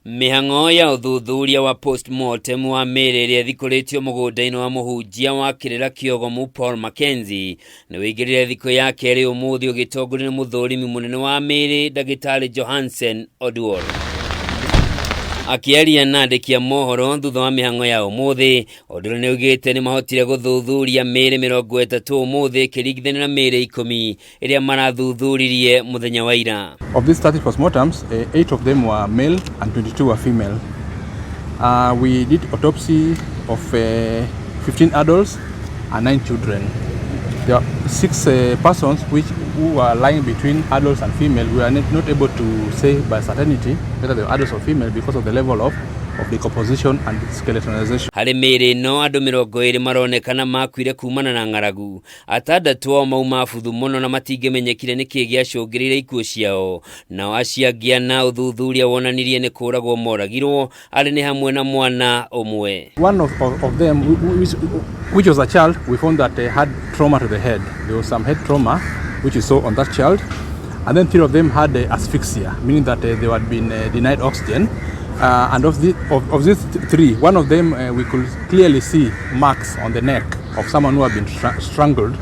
Mĩhang'o ya ũthuthuria wa postmortem wa mĩĩrĩ ĩrĩa ĩthikũrĩtio mũgũnda-inĩ wa mũhunjia wa kĩrĩra kĩogomu Paul Mackenzie nĩ ũingĩrire thikũ ya kerĩ ũmũthĩ ũgĩtongorio nĩ mũthũrimi mũnene wa mĩĩrĩ ndagĩtarĩ Johansen Oduor. Akĩaria na andĩki a mohoro thutha wa mĩhang'o ya ũmũthĩ, Oduor nĩ augĩte nĩ mahotire gũthuthuria mĩĩrĩ 30 ũmũthĩ ĩkĩringithanio na mĩĩrĩ 10 ĩrĩa marathuthuririe mũthenya wa ira. Of these 30 postmortems, 8 of them were male and 22 were female. We did autopsy of 15 adults and 9 children. There are 6 persons who were lying between adults and female. We are not able to say by certainty whether they were adults or female because of the level of decomposition and skeletonization. Harĩ mĩĩrĩ ĩno andũ 20 maronekana makuire kumana na ng'aragu. 6 ao mauma buthu mũno na matingĩmenyekire nĩkĩ gĩacũngĩrĩire ikuũ ciao. Nao acio angĩ 4 ũthuthuria wonanirie nĩ kũragwo moragirwo, arĩ nĩ hamwe na mwana ũmwe. One of them, which was a child, we found that they had trauma to the head. There was some head trauma which we saw on that child. And then 3 of them had asphyxia, meaning that they had been denied oxygen. And of these 3, one of them we could clearly see marks on the neck of someone who had been strangled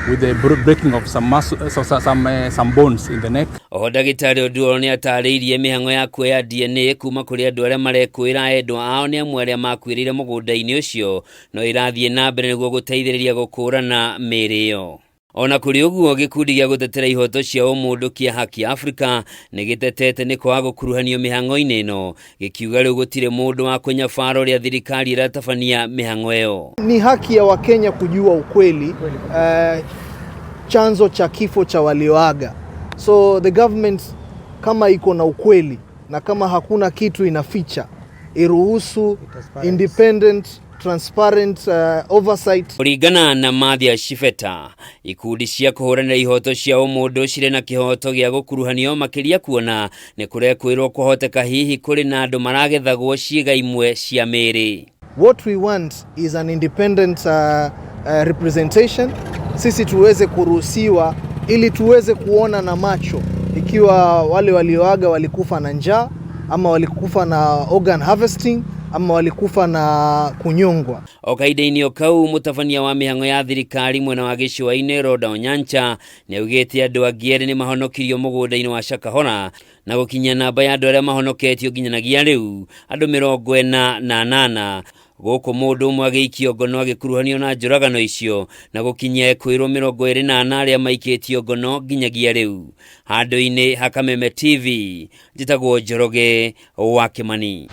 with the breaking of some muscle, so, so, some bones in the neck. Oho ndagĩtarĩ Oduor nĩ atarĩirie mĩhang'o ya kuoya DNA kuma kũrĩ andũ arĩa marekũĩra endwa ao nĩ amwe arĩa makuĩrĩire mũgũnda-inĩ ũcio, no ĩrathiĩ na mbere nĩguo gũteithĩrĩria gũkũrana mĩĩrĩ ĩyo. Ona kũrĩ ũguo, gĩkundi gĩa gũtetera ihoto cia ũmũndũ kĩa Haki Africa nĩ gĩtetete nĩ kwaga gũkuruhanio mĩhang'o-inĩ ĩno, gĩkiuga rĩu gũtirĩ mũndũ wa kũnyabara ũrĩa thirikari ĩratabania mĩhang'o ĩyo. Ni haki ya Wakenya kujua ukweli, chanzo cha kifo cha walioaga. So the government kama iko na ukweli na kama hakuna kitu inaficha, iruhusu independent transparent oversight. Kũringana na Mathias Shifeta, ikundi cia kũhũranĩra ihoto cia ũmũndũ cirĩ na kĩhoto gĩa gũkuruhanio makĩria kuona nĩ kũrekwĩrwo kũhoteka hihi kũrĩ na andũ maragethagwo ciĩga imwe cia mĩĩrĩ. What we want is an independent representation. Sisi tuweze kuruhusiwa ili tuweze kuona na macho ikiwa wale walioaga walikufa na njaa ama walikufa na organ harvesting ama walikufa na kunyongwa. O kahinda-inĩ o kau, mũtabania wa mĩhang'o ya thirikari mwena wa gĩcũa-inĩ Rhoda Onyancha nĩaugĩte andũ angĩ erĩ nĩmahonokirio mũgũnda-inĩ wa Shakahola na gũkinyia namba ya andũ arĩa mahonoketio nginyanagia rĩu andũ 48. Gũkũ mũndũ ũmwe agĩikio ngono agĩkuruhanio na njũragano icio na gũkinyia ekwĩrwo 24 arĩa maikĩtio ngono nginyagia rĩu. Handũ-inĩ ha Kameme TV, njĩtagwo Njoroge wa Kĩmani.